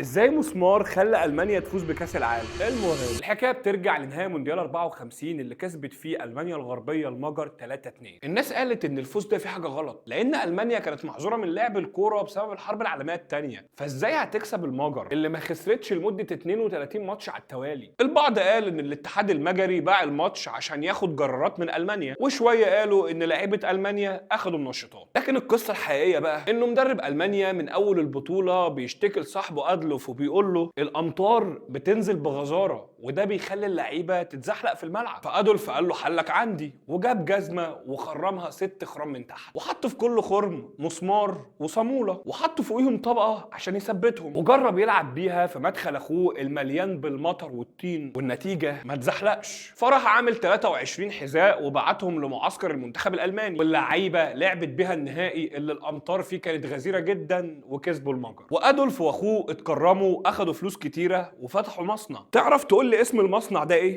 ازاي مسمار خلى المانيا تفوز بكاس العالم؟ المهم الحكاية بترجع لنهائي مونديال 54 اللي كسبت فيه المانيا الغربية المجر 3-2. الناس قالت ان الفوز ده فيه حاجة غلط، لان المانيا كانت محظورة من لعب الكورة بسبب الحرب العالمية الثانية، فازاي هتكسب المجر اللي ما خسرتش لمدة 32 ماتش على التوالي؟ البعض قال ان الاتحاد المجري باع الماتش عشان ياخد جرارات من المانيا، وشوية قالوا ان لعيبة المانيا اخدوا منشطات. لكن القصة الحقيقية بقى انه مدرب المانيا من اول البطولة بيشتكي لصاحبه ادلوف وبيقول له الامطار بتنزل بغزاره وده بيخلي اللعيبة تتزحلق في الملعب. فادولف قال له حلك عندي، وجاب جزمه وخرمها 6 خرام من تحت، وحط في كل خرم مسمار وصاموله، وحط فوقيهم طبقه عشان يثبتهم، وجرب يلعب بيها في مدخل اخوه المليان بالمطر والطين، والنتيجة ما اتزحلقش. فراح عامل 23 حذاء وبعتهم لمعسكر المنتخب الالماني، واللعيبة لعبت بيها النهائي اللي الامطار فيه كانت غزيرة جدا، وكسبوا المجر. وادولف واخوه اتكرموا، اخدوا فلوس كتيرة وفتحوا مصنع. تعرف تقول لي اسم المصنع ده ايه؟